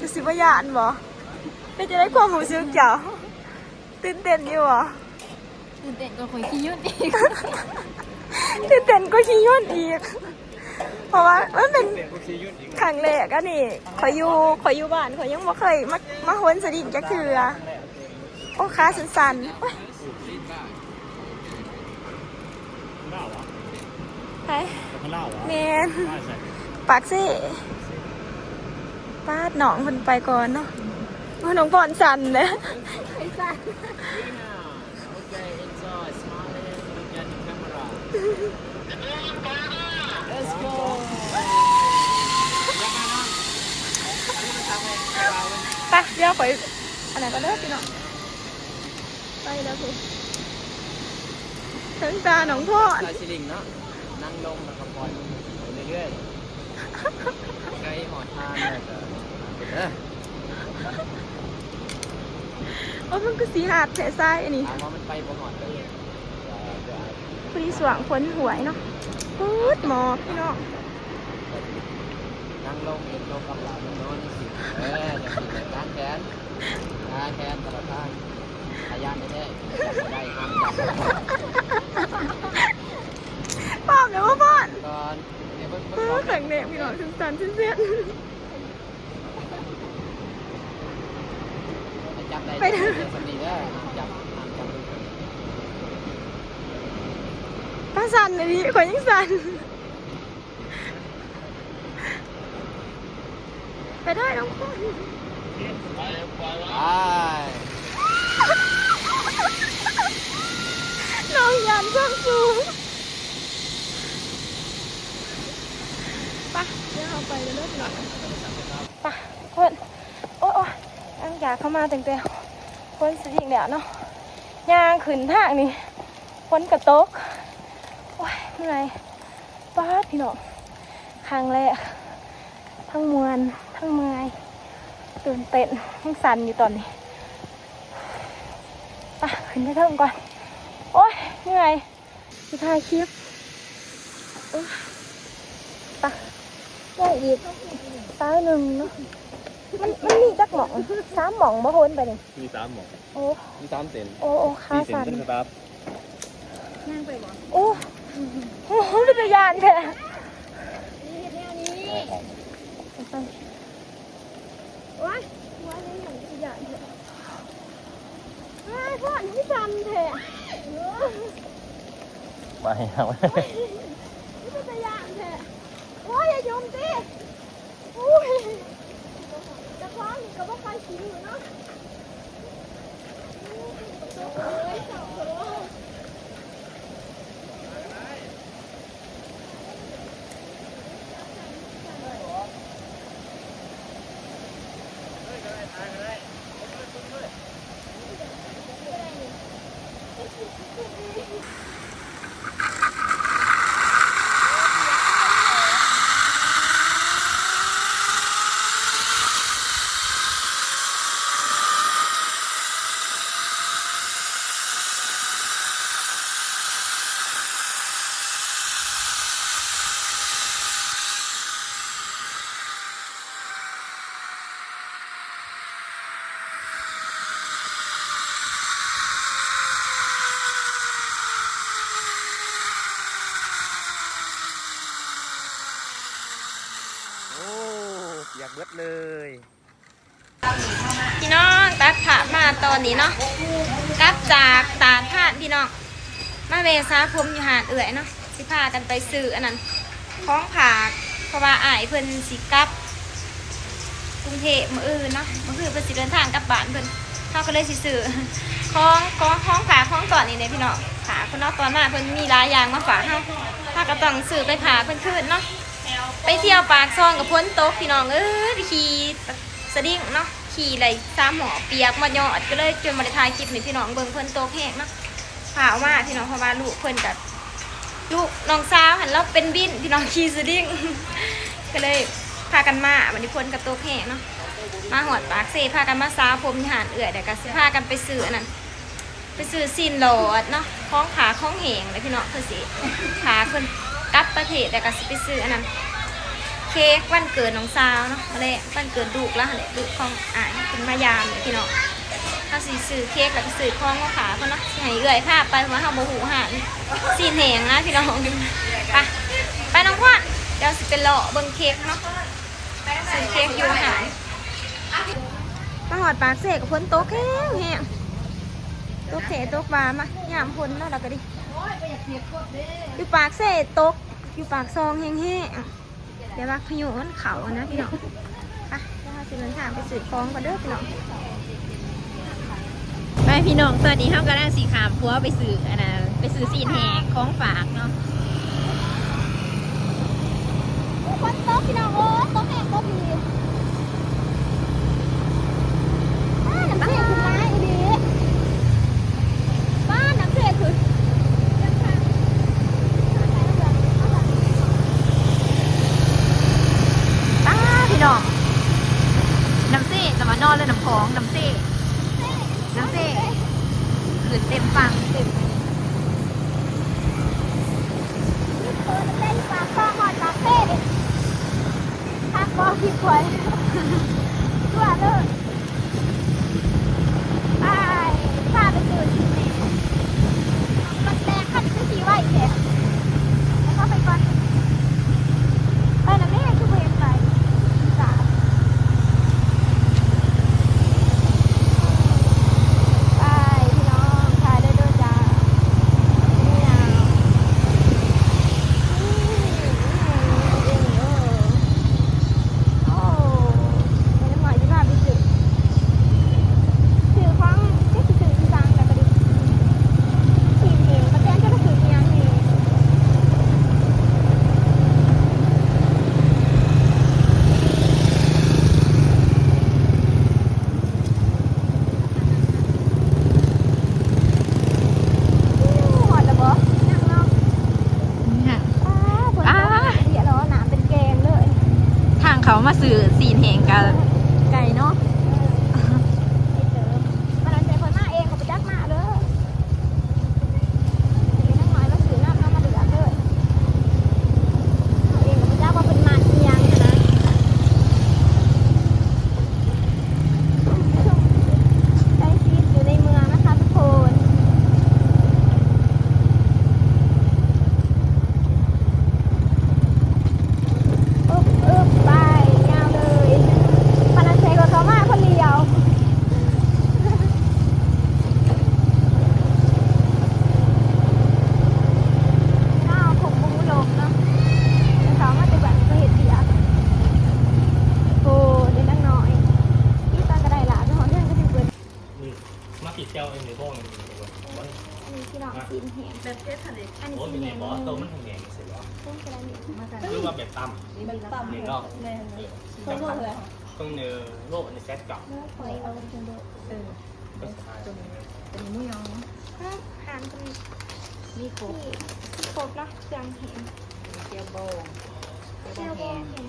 ຈະຊິບໍ່ຢ້ານບໍ່? ເປັນຈັ່ງໃດຄວາມຮູ້ສຶກເຈົ້າ? ຕື່ນເຕັ້ນຢູ່ບໍ່? ຕື່ນເຕັ້ນກວ່າຂ້ອຍຂີ່ຍົນອີກ ຕື່ນເຕັ້ນກວ່າຂີ່ຍົນອີກ ເພາະວ່າມັນເປັນຄັ້ງແລກ ອັນນີ້ຂ້ອຍຢູ່ ຂ້ອຍຢູ່ບ້ານ ຂ້ອຍຍັງບໍ່ເຄີຍມາ ມາໂຫນສະດິງຈັກເທື່ອ. ໂອ້ ຂາສັ່ນໆ ໂອ້ຍ ໄປ ແມ່ນ ປາກເຊ. ປາດ ນ້ອງເພິ່ນໄປກ່ອນເນາະ. ໂອ້ ນ້ອງພອນສັ່ນເດ້. ໄປສັ່ນ. Let's go. ໄປ ດຽວຂ້ອຍ ອັນນັ້ນກ່ອນເດີພີ່ນ້ອງ. ໄປແລ້ວພຸ້ນ ເຖິງຕານ້ອງພອນ. ສາຍສະລິງເນາະ ນັ່ງລົງແລ້ວກໍປ່ອຍມັນໄປເລື້ອຍໆ ໃກ້ຮອດທາງແລ້ວກໍເດີ. ໂອ້ ມັນຄືຊິຫາດແທ້ຊາຍອັນນີ້ ຖາມວ່າມັນໄປບໍ່ຮອດເດີ. ພໍດີຊ່ວງຝົນຫວຍເນາະ. ປືດໝອກພີ່ນ້ອງ. ນັ່ງລົງ ເອັນລົງກັບຫຼັງນອນຈັ່ງຊີ້ ເອີ ຈັ່ງຊີ້ ກາງແຂນ ກາງແຂນຕະຫຼອດທາງ. ພະຍານແທ້ໆ ຈັບບໍ່ໄດ້ ຫ້າມຈັບ. ພ້ອມແລ້ວບໍ່ພອນ? ກ່ອນ ເບິ່ງ ເບິ່ງ ເບິ່ງ ເບິ່ງ ເບິ່ງ ຂ້າງແນກພີ່ນ້ອງ ສັ່ນໆ ເຊັນໆ. ໄປຈັບໄດ້ ໄປເດີ ຈັບນີ້ເດີ ຈັບ ຈັບ ປາສັ່ນອີ່ຫຼີ ຂ້ອຍຍັງສັ່ນ. ໄປເດີນ້ອງພອນ ໄປ ໄປ ໄປ ນ້ອງຢ້ານຄວາມສູງ. ໄປ ດຽວເຮົາໄປກັນເດີພີ່ນ້ອງ. ໄປທຸກຄົນ. ໂອ້ຍ ໂອ້ຍ ຫຼັງຈາກເຮົາມາຕັ້ງແຕ່ໂຫນສະດິງແລ້ວເນາະ ຍ່າງຂຶ້ນທາງນີ້ ຝົນກະຕົກ. ໂອ້ຍ ເມື່ອຍ. ປາດ ພີ່ນ້ອງ ຄັ້ງແລກ ທັງມ່ວນ ທັງເມື່ອຍ ຕື່ນເຕັ້ນ ຍັງສັ່ນຢູ່ຕອນນີ້. ໄປ ຂຶ້ນໄປເທິງກ່ອນ. ໂອ້ຍ ເມື່ອຍ ຊິຖ່າຍຄລິບ. ໂອ້ຍ ໄປ ຍັງອີກສາຍໜຶ່ງເນາະ. ມັນ ມັນມີຈັກໝ່ອງ? ສາມໝ່ອງບໍ່ ໂຫນໄປນີ້? ມີສາມໝ່ອງ. ໂອ້ ມີສາມເສັ້ນ. ໂອ້ ໂອ້ ຂາສັ່ນ. ໂອ້ ຂາສັ່ນ. ຍ່າງໄປບໍ່? ໂອ້ ໂອ້ ເປັນຕາຢ້ານແທ້. ໂອ້ຍ ວ່າເຮັດຫຍັງຄືຢ້ານແທ້. ອ້າຍ ພອນຄືສັ່ນແທ້. ໄປເອົາ ຄືເປັນຕາຢ້ານແທ້. ໂອ້ຍ ຢ່າຍົມຕິ. ໂອ້ຍ ເຈົ້າຂອງນີ້ກໍບໍ່ຄ່ອຍຊິຮູ້ເນາະ. ໂອ້ ປຽກເບິດເລີຍ. ພີ່ນ້ອງ ຕັດພາບມາຕອນນີ້ເນາະ ກັບຈາກຕາດພານ ພີ່ນ້ອງ ມາແວ່ສະຜົມຢູ່ຮ້ານເອື້ອຍເນາະ. ຊິພາກັນໄປຊື້ອັນນັ້ນ ຂອງຝາກ ເພາະວ່າອ້າຍເພິ່ນຊິກັບກຸງເທບມື້ອື່ນເນາະ. ມື້ຄືນເພິ່ນຊິເດີນທາງກັບບ້ານເພິ່ນ ເຮົາກໍເລີຍຊິຊື້ຂອງ ຂອງ ຂອງຝາກຂອງຕ້ອນນີ້ແຫຼະ ພີ່ນ້ອງ. ຝາກເພິ່ນເນາະ ຕອນມາເພິ່ນມີຫຼາຍຢ່າງມາຝາກເຮົາ ເຮົາກໍຕ້ອງຊື້ໄປຝາກເພິ່ນຄືນເນາະ. ໄປທ່ຽວປາກຊ່ອງກໍຝົນຕົກ ພີ່ນ້ອງເອີຍ ໄປຂີ່ສະດິງເນາະ ຂີ່ໄດ້ສາມຮອບ ປຽກໝົດຍອດ ກໍເລີຍຈົນບໍ່ໄດ້ຖ່າຍຄລິບໃຫ້ພີ່ນ້ອງເບິ່ງ ຝົນຕົກແຮງເນາະ. ຟ້າວມາ ພີ່ນ້ອງ ເພາະວ່າລູກເພິ່ນກໍ ລູກນ້ອງສາວຫັ້ນລາວເປັນວິນ ພີ່ນ້ອງ ຂີ່ສະດິງ ກໍເລີຍພາກັນມາ. ບັດນີ້ຝົນກໍຕົກແຮງເນາະ ມາຮອດປາກເຊ ພາກັນມາສະຜົມຢູ່ຮ້ານເອື້ອຍ ແລ້ວກໍຊິພາກັນໄປຊື້ອັນນັ້ນ ໄປຊື້ຊີ້ນຫຼອດເນາະ ຂອງຝາກຂອງແຫ້ງແຫຼະພີ່ນ້ອງ. ເພິ່ນຊິພາເພິ່ນກັບປະເທດ ແລ້ວກໍຊິໄປຊື້ອັນນັ້ນ ເຄ້ກວັນເກີດນ້ອງສາວເນາະ ແລະ ວັນເກີດລູກລາວຫັ້ນແຫຼະ ລູກຂອງອ້າຍເພິ່ນມາຢາມແຫຼະພີ່ນ້ອງ. ເຮົາຊິຊື້ເຄ້ກ ແລ້ວກໍຊື້ຂອງມາຝາກເພິ່ນເນາະ ຊິໃຫ້ເອື້ອຍພາໄປ ເພາະວ່າເຮົາບໍ່ຮູ້ຮ້ານຊີ້ນແຫ້ງນະພີ່ນ້ອງ. ໄປ ໄປນ້ອງພອນ ດຽວຊິໄປເລາະເບິ່ງເຄ້ກເນາະ ຊື້ເຄ້ກຢູ່ຮ້ານ. ມາຮອດປາກເຊກໍຝົນຕົກແຮງໆ ຕົກແທ້ຕົກວ່າ ມາຍາມຝົນເນາະ ແລ້ວກໍດີ. ຢູ່ປາກເຊຕົກ ຢູ່ປາກຊ່ອງແຮງໆ ແຕ່ວ່າພາຍຸມັນເຂົ້ານະພີ່ນ້ອງ. ໄປ ດຽວເຮົາຊິເດີນທາງໄປຊື້ຂອງກ່ອນເດີພີ່ນ້ອງ. ໄປພີ່ນ້ອງ ຕອນນີ້ເຮົາກຳລັງຊິຂ້າມຂົວໄປຊື້ອັນນ່າ ໄປຊື້ຊີ້ນແຫ້ງຂອງຝາກເນາະ. ຝົນຕົກພີ່ນ້ອງເອີຍ ຕົກແຮງຕົກດີ. ປ້າ ນ້ຳເຊຂຶ້ນຫຼາຍອີ່ຫຼີ. ປ້າ ນ້ຳເຊຂຶ້ນ. ປ້າ ພີ່ນ້ອງ ນ້ຳເຊ ຕະມານອນ ຫຼື ນ້ຳຂອງ ນ້ຳເຊ ນ້ຳເຊ ຂຶ້ນເຕັມຝັ່ງເຕັມ. ເອີ ນ້ຳເຊຢູ່ປາກຊ່ອງຮອດປາກເຊນີ້ ຄັກບໍ່ ຄລິບຂ້ອຍ ຕົວະເລີຍ. ໄປ ພາໄປຊື້ຊີ້ນແຫ້ງ ມັນແຕກ ຄັນຄືຂີ່ໄວແທ້. ໃຫ້ເຂົາໄປກ່ອນ ໄປນຳແມ່ ຄືບໍ່ເຫັນໄປ. ໄປພີ່ນ້ອງ ຖ່າຍເດີໆຈ້າ. ໂອ້ ແມ່ນ້ອງນ້ອຍຊິພາໄປຊື້ ຊື້ຂອງ ຈັກຊິຊື້ອີ່ຫຍັງລະກະດີ. ຊີ້ນແຫ້ງ ປະແຕນຈັກຊິຊື້ອີ່ຫຍັງແນ່. ຮອດແລ້ວບໍ່? ຍັງເນາະ. ນີ້ຫະ ອ້າ ຝົນຕົກ ອ້າ ເດະເນາະ ນ້ຳເປັນແກ່ງເລີຍ. ທາງເຂົ້າມາຊື້ຊີ້ນແຫ້ງກະໄກເນາະ. ເອີ ໄກເຕີບ. ປານນັ້ນແຕ່ຂ້ອຍມາເອງ ຂ້ອຍບໍ່ຈັກມາເລີຍ. ເປັນນາງນ້ອຍມາຊື້ນຳ ເຮົາມາເລືອກເລີຍ. ເຮົາເອງກໍບໍ່ຈັກວ່າເພິ່ນມັກອີ່ຫຍັງຫັ້ນນະ. ໃຊ້ຊີວິດຢູ່ໃນເມືອງນະຄະທຸກຄົນ. ເປັນເຊລອ ເປັນເຊລາມິກ ຫຼືວ່າແບບຕ່ຳ ແບບຕ່ຳ ນີ້ເນາະ ແມ່ນ ເອີ ເພິ່ນເວົ້າເລີຍ ເພິ່ນເນີໂລກອັນນີ້ແຊດກັບ ເອີ ເອົາເປັນໂລກ ເອີ ຕົວນີ້ ຕົວນີ້ໝູຢອງ ອືມ ຫານຕົວນີ້ ມີຄົບ ມີຄົບເນາະ ເຄື່ອງແຫ້ງ ແຈ່ວບອງ ແຈ່ວບອງແຫ້ງ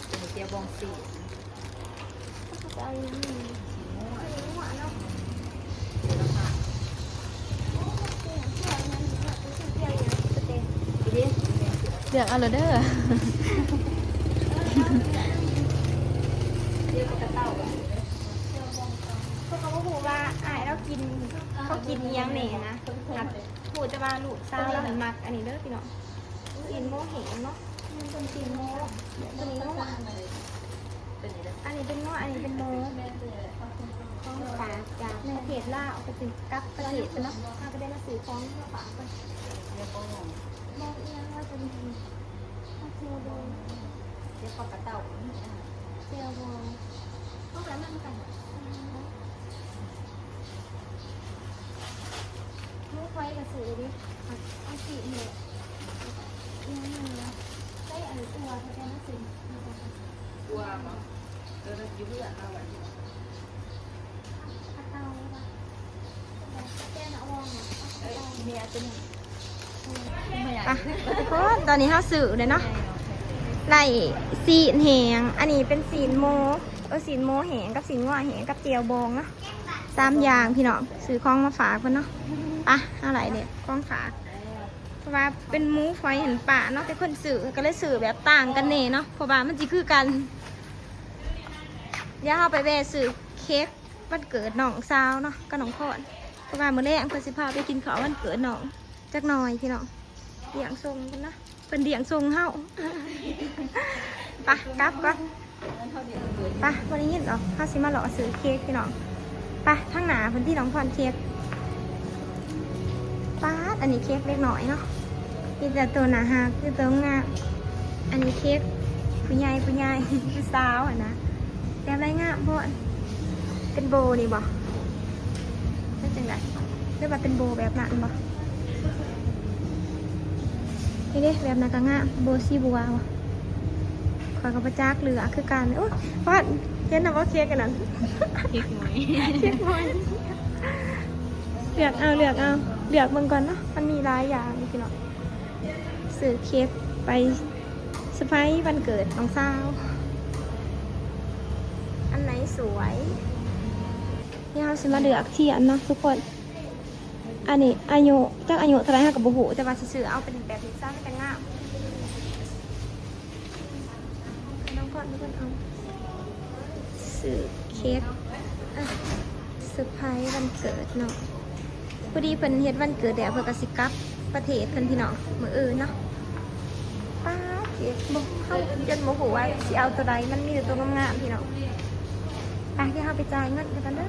ອືມ ຕົວນີ້ແຈ່ວບອງຊີນ ເລືອກເອົາເລີຍເດີ ເພິ່ນກໍບໍ່ຮູ້ວ່າອ້າຍລາວກິນ ເຂົາກິນອີ່ຫຍັງແດ່ນະ ຮູ້ແຕ່ວ່າລູກສາວລາວຫັ້ນມັກອັນນີ້ເດີພີ່ນ້ອງ. ຊີ້ນໝູແຫ້ງເນາະ ມັນເປັນຊີ້ນໝູ ຕົວນີ້ງົວ ອັນນີ້ເປັນງົວ ອັນນີ້ເປັນໝູ ຂອງຝາກຈາກປະເທດລາວ ໄປເປັນກັບປະເທດເນາະ ເຮົາກໍໄດ້ມາຊື້ຂອງມາຝາກເພິ່ນ ບອກອີ່ຫຍັງວ່າຕົວນີ້ ໂອເຄເດີ ດຽວເຂົາກະເຕົ້າ ແຈ່ວບອງ ຂອງລະມັນກັນ. ໝູຄວາຍກະຊື້ເດ້ ອັນຊີ້ນນີ້ ອີຫຍັງນີ້ນະ ໃສ່ອັນອັ່ວເທົ່າໃດມາຊື້ ອັ່ວບໍ ເອີ ຢູ່ເຮືອນເຮົາ ອັນນີ້ ເອົາເຕົາ ເອົາແກນເອົາອອງ ເອີ ເອົາເຕົາ ເອີ ໄປ ທຸກຄົນ ຕອນນີ້ເຮົາຊື້ແລ້ວເນາະ ໄດ້ຊີ້ນແຫ້ງ ອັນນີ້ເປັນຊີ້ນໝູ ເອີ ຊີ້ນໝູແຫ້ງກັບຊີ້ນງົວແຫ້ງກັບແຈ່ວບອງເນາະ ສາມຢ່າງພີ່ນ້ອງ ຊື້ຂອງມາຝາກເພິ່ນເນາະ ໄປ ເຮົາໄດ້ເດ້ຂອງຝາກ ເພາະວ່າເປັນໝູຝອຍຫັ້ນປະເນາະ ແຕ່ເພິ່ນຊື້ກໍເລີຍຊື້ແບບຕ່າງກັນແດ່ເນາະ ເພາະວ່າມັນຊິຄືກັນ ດຽວເຮົາໄປແວ່ຊື້ເຄ້ກວັນເກີດນ້ອງສາວເນາະ ກັບນ້ອງພອນ ເພາະວ່າມື້ແລງເພິ່ນຊິພາໄປກິນເຂົ້າວັນເກີດນ້ອງ ຈັກໜ່ອຍພີ່ນ້ອງ ລ້ຽງສົ່ງເພິ່ນເນາະ ເພິ່ນລ້ຽງສົ່ງເຮົາ ໄປກັບກ່ອນ ໄປ ບໍ່ໄດ້ຍິນດອກ ເຮົາຊິມາເລາະຊື້ເຄ້ກພີ່ນ້ອງ ໄປທາງໜ້າເພິ່ນຕິ ນ້ອງພອນ ເຄ້ກ ປາດ ອັນນີ້ເຄ້ກເດັກນ້ອຍເນາະ ມີແຕ່ໂຕໜ້າຮັກ ມີແຕ່ໂຕງາມ ອັນນີ້ເຄ້ກຜູ້ໃຫຍ່ ຜູ້ໃຫຍ່ ຜູ້ສາວຫັ້ນນະ ແບບໃດງາມບໍ່ ເປັນໂບນີ້ບໍ່ ເຮັດຈັ່ງໃດ ຫຼືວ່າເປັນໂບແບບນັ້ນບໍ່ ນີ້ເດ້ ແບບນັ້ນກະງາມ ໂບສີບົວ ຂ້ອຍກະບໍ່ຈັກເລືອກຄືກັນ ໂອ້ຍ ພອນ ເຫັນນະບໍ່ ເຄ້ກອັນນັ້ນ ເຄ້ກຫວຍ ເຄ້ກຫວຍ ເລືອກເອົາ ເລືອກເອົາ ເລືອກເບິ່ງກ່ອນເນາະ ມັນມີຫຼາຍຢ່າງຢູ່ພີ່ນ້ອງ ຊື້ເຄ້ກໄປເຊີໄພຣສ໌ວັນເກີດນ້ອງສາວ ອັນໃດສວຍ ດຽວເຮົາຊິມາເລືອກທຽນເນາະທຸກຄົນ ອັນນີ້ອາຍຸ ຈັກອາຍຸເທົ່າໃດເຮົາກະບໍ່ຮູ້ ແຕ່ວ່າຊິຊື້ເອົາເປັນແບບນີ້ຊະ ມັນຈະງາມ ໃຫ້ນ້ອງພອນເພິ່ນເອົາ ຊື້ເຄ້ກ ອ່ະ ເຊີໄພຣສ໌ວັນເກີດເນາະ ພໍດີເພິ່ນເຮັດວັນເກີດແລ້ວ ເພິ່ນກະຊິກັບປະເທດເພິ່ນພີ່ນ້ອງ ມື້ອື່ນເນາະ ປາດ ເຈັບ ບໍ່ ເຮົາຈົນບໍ່ຮູ້ວ່າຊິເອົາໂຕໃດ ມັນມີແຕ່ໂຕງາມໆ ພີ່ນ້ອງ ໄປ ດຽວເຮົາໄປຈ່າຍເງິນກັນກ່ອນເດີ.